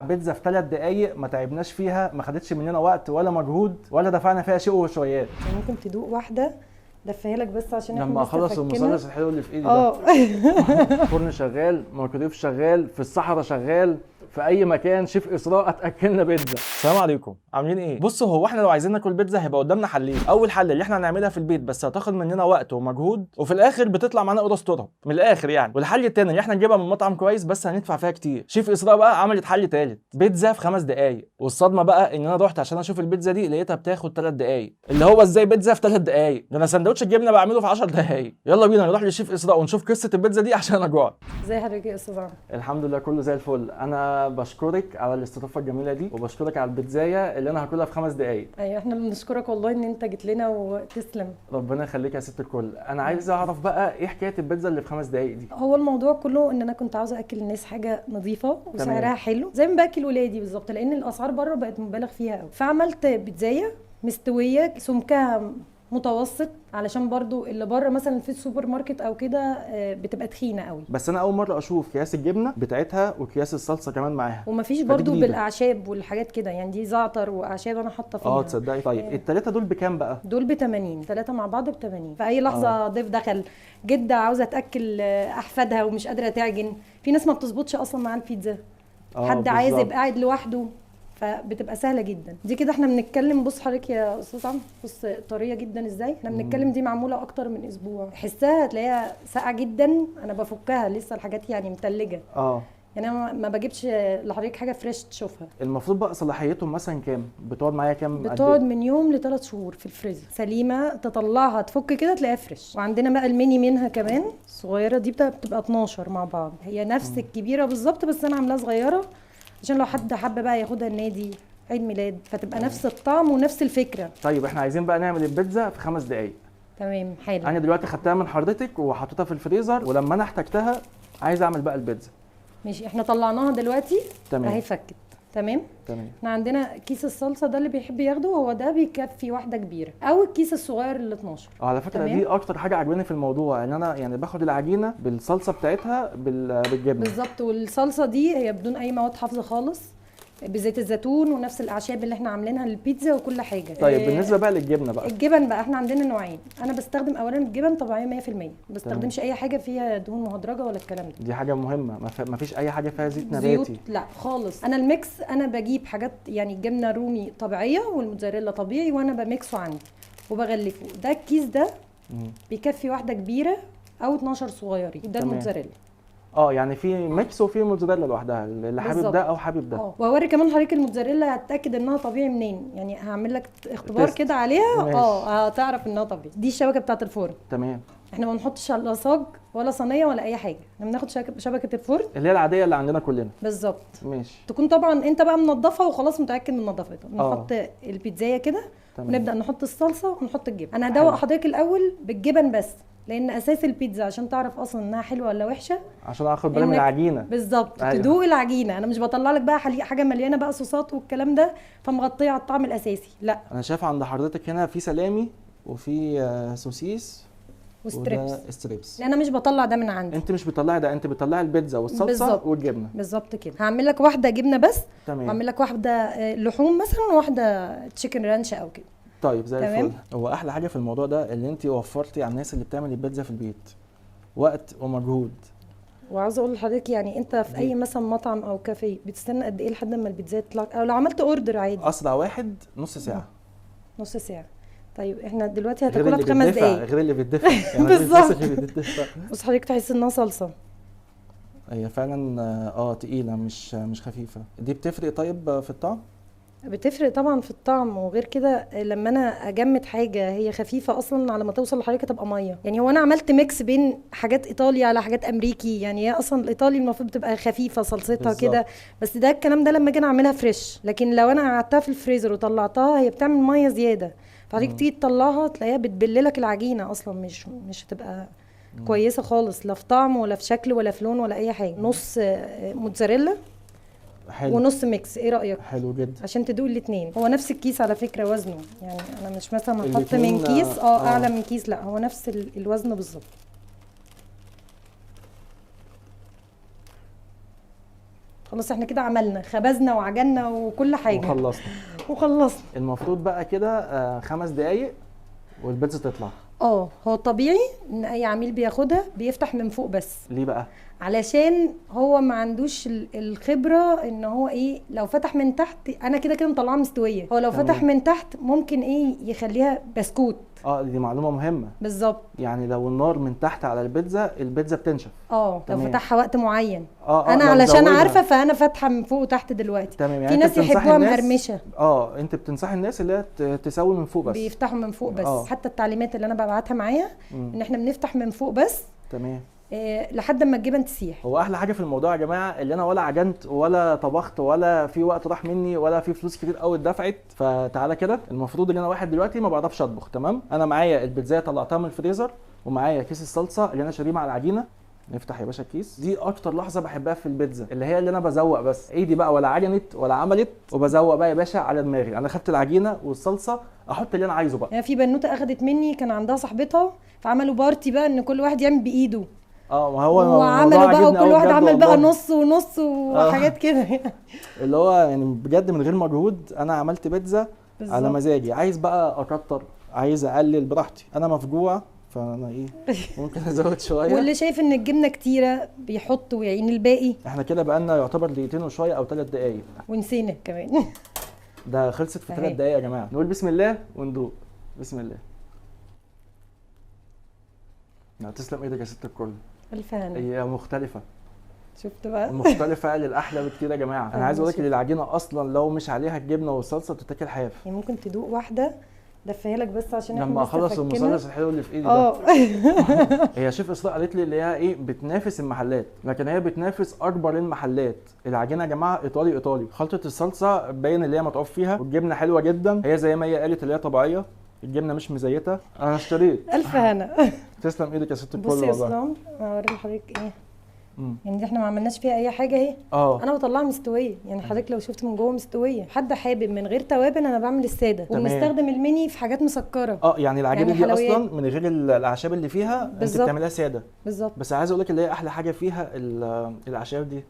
بيتزا في 3 دقايق، ما تعبناش فيها، ما خدتش مننا وقت ولا مجهود ولا دفعنا فيها شيء وشويات. ممكن تدوق واحدة دفيها لك بس عشان احنا لما لسه اخلص فكنا. المثلث الحلو اللي في ايدي ده. فرن شغال، ميكرويف شغال، في الصحراء شغال، في اي مكان. شيف اسراء اتاكلنا بيتزا. السلام عليكم، عاملين ايه؟ بصوا، هو احنا لو عايزين ناكل بيتزا هيبقى قدامنا حلين. اول حل اللي احنا هنعملها في البيت، بس هتاخد مننا وقت ومجهود وفي الاخر بتطلع معانا قرص تراب من الاخر يعني. والحل التاني اللي احنا نجيبها من مطعم كويس بس هندفع فيها كتير. شيف اسراء بقى عملت حل تالت، بيتزا في 5 دقايق. والصدمه بقى ان انا رحت عشان اشوف البيتزا دي لقيتها بتاخد 3 دقايق. اللي هو ازاي بيتزا في 3 دقايق؟ ده انا سندوتش الجبنة بعمله في 10 دقايق. يلا بينا نروح لشيف اسراء ونشوف قصة البيتزا دي عشان انا جوعت. ازي حضرتك يا استاذ عمرو؟ الحمد لله، كله زي الفل. انا بشكرك على الاستضافة الجميلة دي وبشكرك على البيتزايه اللي انا هاكلها في 5 دقايق. ايوه، احنا اللي بنشكرك والله ان انت جيت لنا، وتسلم. ربنا يخليك يا ست الكل. انا عايز اعرف بقى ايه حكاية البيتزا اللي في 5 دقايق دي؟ هو الموضوع كله ان انا كنت عاوزه اكل الناس حاجة نظيفة وسعرها حلو زي ما باكل ولادي بالظبط، لان الاسعار بره بقت مبالغ فيها قوي. فعملت بيتزايه مستوية سمكها متوسط، علشان برضو اللي بره مثلا في السوبر ماركت او كده بتبقى تخينة قوي. بس انا اول مرة اشوف اكياس الجبنة بتاعتها واكياس الصلصه كمان معاها. ومفيش فدي برضو جديدة. بالاعشاب والحاجات كده، يعني دي زعتر واعشاب انا حاطه فيها. اه تصدقي؟ طيب الثلاثة دول بكام بقى؟ دول ب 80، ثلاثة مع بعض ب 80. في اي لحظة ضيف دخل، جده عاوزه تاكل احفادها ومش قادرة تعجن، في ناس ما بتظبطش اصلا مع البيتزا، حد عايز يبقى قاعد لوحده، فبتبقى سهلة جدا. دي كده احنا بنتكلم، بص حضرتك يا استاذ عمرو، بص طرية جدا ازاي. احنا بنتكلم دي معمولة اكتر من اسبوع، حسها هتلاقيها ساقعه جدا، انا بفكها لسه الحاجات يعني متلجه. يعني انا ما بجيبش لحضرتك حاجة fresh تشوفها. المفروض بقى صلاحيتهم مثلا كام؟ بتقعد معايا كام قد بتقعد إيه؟ من يوم ل3 شهور في الفريزر سليمه، تطلعها تفك كده تلاقيها fresh. وعندنا بقى الميني منها كمان الصغيرة دي بتبقى 12 مع بعض، هي نفس الكبيرة بالظبط بس انا عاملاها صغيرة عشان لو حد حب بقى ياخدها النادي، عيد ميلاد، فتبقى نفس الطعم ونفس الفكره. طيب احنا عايزين بقى نعمل البيتزا في 5 دقايق. تمام، حالا. انا دلوقتي خدتها من حضرتك وحطيتها في الفريزر، ولما انا احتجتها عايز اعمل بقى البيتزا. ماشي، احنا طلعناها دلوقتي. اهي فكت، تمام. احنا عندنا كيس الصلصه ده اللي بيحب ياخده، هو ده بيكفي واحدة كبيرة او الكيس الصغير اللي 12. على فكرة دي اكتر حاجة عجباني في الموضوع، ان انا يعني باخد العجينة بالصلصه بتاعتها بالجبنه. بالظبط، والصلصه دي هي بدون اي مواد حافظه خالص، بزيت الزيتون ونفس الاعشاب اللي احنا عاملينها للبيتزا وكل حاجة. طيب بالنسبة بقى للجبنه بقى. الجبن بقى احنا عندنا نوعين. انا بستخدم اولا الجبن طبيعية 100%، ما بستخدمش اي حاجة فيها دهون مهدرجه ولا الكلام ده. دي حاجة مهمه، ما فيش اي حاجة فيها زيت زيوت نباتي؟ لا خالص. انا ال mix انا بجيب حاجات يعني الجبنة رومي طبيعية والموتزاريلا طبيعي، وانا بميكسه عندي وبغلفه. ده الكيس ده بيكفي واحدة كبيرة او 12 صغيرين. ده الموتزاريلا. اه يعني في mix وفي موتزاريلا لوحدها، اللي حابب ده او حابب ده. اه، وهوري كمان حضرتك الموتزاريلا هتتاكد انها طبيعي منين، يعني هعمل لك اختبار test. كده عليها. ماشي. اه هتعرف انها طبيعي. دي الشبكة بتاعه الفرن. احنا ما بنحطش على صاج ولا صينية ولا اي حاجه، احنا بناخد شبكة الفرن اللي هي العادية اللي عندنا كلنا. بالظبط. ماشي. تكون طبعا انت بقى منضفها وخلاص متاكد من نظافتها. نحط البيتزايه كده ونبدا نحط الصلصه ونحط الجبن. انا هدوق حضرتك الاول بالجبن بس، لان اساس البيتزا عشان تعرف اصلا انها حلوة ولا وحشة عشان اخد بالي من العجينه. بالظبط. تدوق العجينه. انا مش بطلع لك بقى حاجة مليانة بقى صوصات والكلام ده فمغطيه على الطعم الاساسي، لا. انا شايف عند حضرتك هنا في سلامي وفي سوسيس و strips. وده strips. انا مش بطلع ده من عندي. انت مش بتطلعي ده، انت بتطلعي البيتزا والصلصه والجبنه. بالظبط كده. هعمل لك واحدة جبنه بس، وهعمل لك واحدة لحوم مثلا، وواحدة chicken ranch او كده. طيب زي تمام؟ الفل. هو احلى حاجة في الموضوع ده اللي انت وفرتي على الناس اللي بتعمل البيتزا في البيت وقت ومجهود. وعاوزه اقول لحضرتك يعني انت في اي مثلا مطعم او كافيه بتستنى قد ايه لحد ما البيتزا تطلع، او لو عملت order عادي؟ اسرع واحد نص ساعة. نص ساعة. طيب احنا دلوقتي غير هتاكلها اللي في خمس بيدفع دقايق. غير اللي بيدفع يعني غير الفلوس اللي بتدفع. بص حضرتك تحس انها صلصه. هي فعلا تقيله، مش خفيفة. دي بتفرق طيب في الطعم؟ بتفرق طبعا في الطعم. وغير كده لما انا اجمد حاجة هي خفيفة اصلا على ما توصل لحضرتك تبقى ميه. يعني هو انا عملت mix بين حاجات ايطالي على حاجات امريكي، يعني هي اصلا الايطالي المفروض بتبقى خفيفة صلصتها كده، بس ده الكلام ده لما اجي اعملها fresh. لكن لو انا قعدتها في الفريزر وطلعتها هي بتعمل مية زياده، فحضرتك تيجي تطلعها تلاقيها بتبللك العجينة اصلا، مش هتبقى كويسة خالص، لا في طعم ولا في شكل ولا في لون ولا اي حاجة. نص موتزاريلا ونص mix، ايه رايك؟ حلو جدا. عشان تدوق الاثنين. هو نفس الكيس على فكرة وزنه، يعني انا مش مثلا هحط الاتنين، من كيس اعلى من كيس، لا هو نفس الوزن بالظبط. خلاص. خلاص احنا كده عملنا، خبزنا وعجنا وكل حاجة وخلصنا. المفروض بقى كده 5 دقايق والبيتزا تطلع. هو طبيعي ان اي عميل بياخدها بيفتح من فوق بس. ليه بقى؟ علشان هو ما عندوش الخبرة ان هو ايه، لو فتح من تحت انا كده كده مطلعها مستوية، هو لو فتح من تحت ممكن ايه يخليها بسكوت. دي معلومة مهمة. بالظبط، يعني لو النار من تحت على البيتزا، البيتزا بتنشف. لو فتحها وقت معين. انا علشان عارفه فانا فاتحة من فوق وتحت دلوقتي. تمام. يعني في ناس يحبوها مقرمشه. انت بتنصحي الناس اللي هي تسوي من فوق بس، بيفتحوا من فوق بس. حتى التعليمات اللي انا ببعتها معايا ان احنا بنفتح من فوق بس. تمام. لحد ما الجبن تسيح. هو احلى حاجة في الموضوع يا جماعة اللي انا ولا عجنت ولا طبخت ولا في وقت راح مني ولا في فلوس كتير قوي اتدفعت. فتعالى كده، المفروض ان انا واحد دلوقتي ما بعرفش اطبخ، تمام؟ انا معايا البيتزا طلعتها من الفريزر، ومعايا كيس الصلصه اللي انا شاريه مع العجينة. نفتح يا باشا الكيس. دي اكتر لحظة بحبها في البيتزا، اللي هي اللي انا بزوق بس ايدي بقى، ولا عجنت ولا عملت، وبزوق بقى يا باشا على دماغي. انا خدت العجينة والصلصه، احط اللي انا عايزه بقى. يعني في بنوته اخدت مني كان عندها صاحبتها، فعملوا party بقى ان كل واحد يعمل بايده. ما هو وعملوا بقى وكل واحد عمل بقى نص ونص وحاجات كده. اللي هو يعني بجد من غير مجهود انا عملت بيتزا على مزاجي. عايز بقى اكتر، عايز اقلل، براحتي. انا مفجوع فانا ايه ممكن ازود شوية. واللي شايف ان الجبنة كتيرة بيحط ويعين الباقي. احنا كده بقى لنا يعتبر دقيقتين وشوية او 3 دقايق، ونسينا كمان. ده خلصت في 3 دقايق يا جماعة. نقول بسم الله وندوق. بسم الله. لا تسلم ايدك يا ست الكل. الف هنا. هي مختلفة. شفت بقى؟ مختلفة للأحلى بكتير يا جماعة. أنا عايز أقول لك إن العجينة أصلا لو مش عليها الجبنة والصلصة بتتاكل حاف. يعني ممكن تدوق واحدة، دفيها لك بس عشان احنا لما أخلص المثلث الحلو اللي في إيدي ده. هي شيف إسراء قالت لي اللي هي إيه، بتنافس المحلات، لكن هي بتنافس أكبر المحلات. العجينة يا جماعة إيطالي إيطالي، خلطة الصلصة باين اللي هي متعوب فيها، والجبنة حلوة جدا، هي زي ما هي قالت اللي هي طبيعية، الجبنة مش مزيته. انا اشتريت. الف هنا. تسلم ايدك يا ست الكل والله. بصي يا اسلام هوري لحضرتك ايه. يعني دي احنا ما عملناش فيها اي حاجة اهي. انا بطلعها مستوية، يعني حضرتك لو شفت من جوه مستوية. حد حابب من غير توابل انا بعمل السادة، وبنستخدم الميني في حاجات مسكره. يعني العجينة دي اصلا من غير الاعشاب اللي فيها انت بتعمليها ساده. بالظبط. بس عايز اقول لك اللي هي احلى حاجة فيها الاعشاب دي.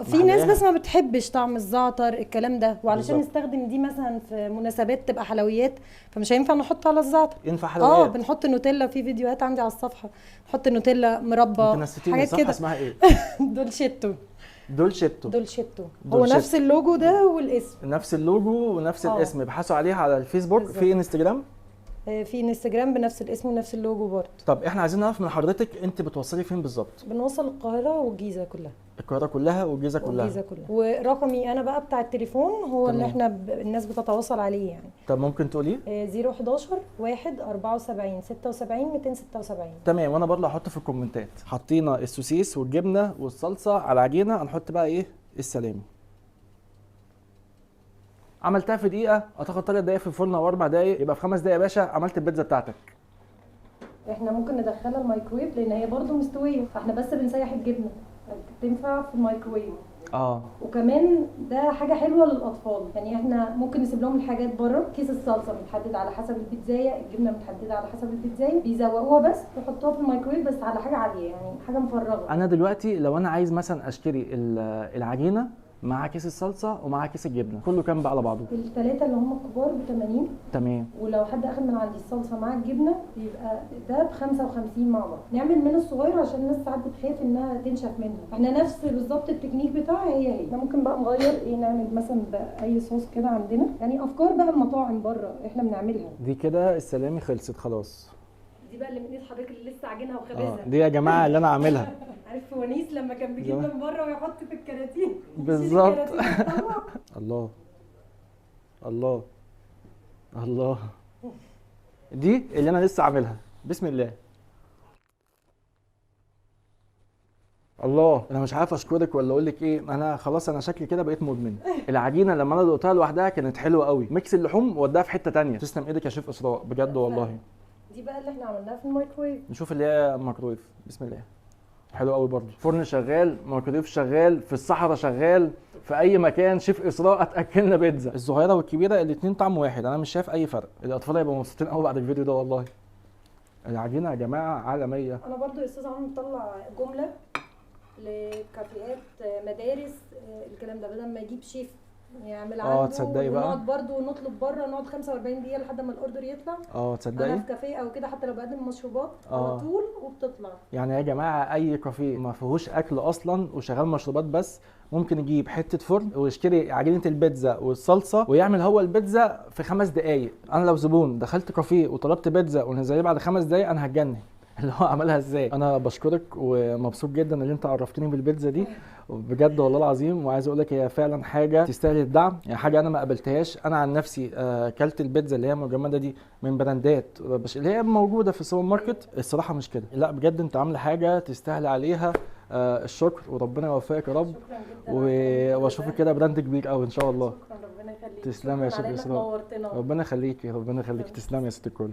في ناس بس ما بتحبش طعم الزعتر الكلام ده، وعلشان نستخدم دي مثلا في مناسبات تبقى حلويات، فمش هينفع نحط على الزعتر. ينفع حلويات. بنحط نوتيلا في فيديوهات عندي على الصفحة، نحط نوتيلا، مربى، حاجات كده. اسمها ايه؟ دولشيتو. دولشيتو. دولشيتو هو نفس اللوجو ده والاسم، نفس اللوجو ونفس الاسم. ابحثوا عليها على الفيسبوك. بالزبط. في انستجرام، في انستجرام بنفس الاسم ونفس اللوجو برضه. طب احنا عايزين نعرف من حضرتك انت بتوصلي فين بالظبط؟ بنوصل القاهرة والجيزه كلها. القاهرة كلها والجيزه كلها. والجيزه كلها. ورقمي انا بقى بتاع التليفون هو اللي احنا الناس بتتواصل عليه يعني. طب ممكن تقوليه؟ 011 1 74 76 276. تمام. وانا برضه هحط في الكومنتات. حطينا السوسيس والجبنه والصلصه على العجينة، هنحط بقى ايه؟ السلامي. عملتها في دقيقة، هتاخد 3 دقايق في الفرن او 4 دقايق، يبقى في 5 دقايق يا باشا عملت البيتزا بتاعتك. احنا ممكن ندخلها الميكرويف لان هي برضو مستوية، فاحنا بس بنسيح الجبنة، تنفع في الميكرويف. وكمان ده حاجة حلوة للاطفال، يعني احنا ممكن نسيب لهم الحاجات بره. كيس الصلصه متحدد على حسب البيتزايه، الجبنة متحدده على حسب البيتزايه، بيزوقوها بس يحطوها في الميكرويف بس على حاجة عالية، يعني حاجة مفرغة. انا دلوقتي لو انا عايز مثلا اشتري العجينة مع كيس الصلصه ومع كيس الجبنة، كله كام بقى على بعضه؟ الثلاثة اللي هم الكبار ب 80. تمام. ولو حد اخد من عندي الصلصه مع الجبنة بيبقى ده ب 55 مع بعض. نعمل من الصغير عشان الناس ساعات بتخاف انها تنشف منها. احنا نفس بالظبط التكنيك بتاعها هي هي. احنا ممكن بقى نغير ايه، نعمل مثلا باي صوص كده عندنا، يعني افكار بقى المطاعم بره احنا بنعملها. دي كده السلامي خلصت خلاص. دي بقى اللي من ايد حضرتك اللي لسه عاجنها وخبزها. دي يا جماعة اللي انا عاملها. عارف ونيس لما كان بيجيب من بره ويحط في الكراتين؟ بالظبط. الله الله الله، دي اللي انا لسه عاملها. بسم الله. الله، انا مش عارف اشكرك ولا اقول لك ايه، انا خلاص انا شكلي كده بقيت مدمن. العجينة لما انا دقتها لوحدها كانت حلوة قوي، mix اللحوم وداها في حتة ثانية. تسلم ايدك يا شيف اسراء بجد والله. دي بقى اللي احنا عملناها في الميكرويف. نشوف اللي هي الميكرويف. بسم الله. حلو قوي برضه. فرن شغال، ميكرويف شغال، في الصحراء شغال، في اي مكان. شيف اسراء اتاكلنا بيتزا. الصغيرة والكبيرة الاثنين طعم واحد، انا مش شايف اي فرق. الاطفال هيبقوا مبسوطين قوي بعد الفيديو ده والله. العجينة يا جماعة عالمية. انا برضو يا استاذ عمرو مطلع جملة. لكافيهات، مدارس، الكلام ده، بدل ما يجيب شيف يعمل عنده. تصدقي بقى؟ ونقعد برضه نطلب بره، نقعد 45 دقيقة لحد ما ال order يطلع. تصدقي انا في كافيه او كده حتى لو بقدم مشروبات على طول وبتطلع. يعني يا جماعة اي كافيه ما فيهوش اكل اصلا وشغال مشروبات بس، ممكن يجيب حتة فرن ويشتري عجينه البيتزا والصلصه ويعمل هو البيتزا في 5 دقائق. انا لو زبون دخلت كافيه وطلبت بيتزا ونزل بعد 5 دقائق انا هتجنن اللي هو عملها ازاي. انا بشكرك ومبسوط جدا ان انت عرفتني بالبيتزا دي بجد والله العظيم، وعايز اقول لك هي فعلا حاجة تستاهل الدعم، يعني حاجة انا ما قابلتهاش. انا عن نفسي اكلت البيتزا اللي هي مجمده دي من براندات بس اللي هي موجودة في السوبر ماركت، الصراحة مش كده. لا بجد انت عامله حاجة تستاهل عليها الشكر، وربنا يوفقك يا رب. شكرا جدا، واشوفك كده brand كبير قوي ان شاء الله. شكرا، ربنا يخليك. تسلمي يا شيخ اسراء، نورتنا. ربنا يخليكي، ربنا يخليكي، تسلمي يا ست الكل.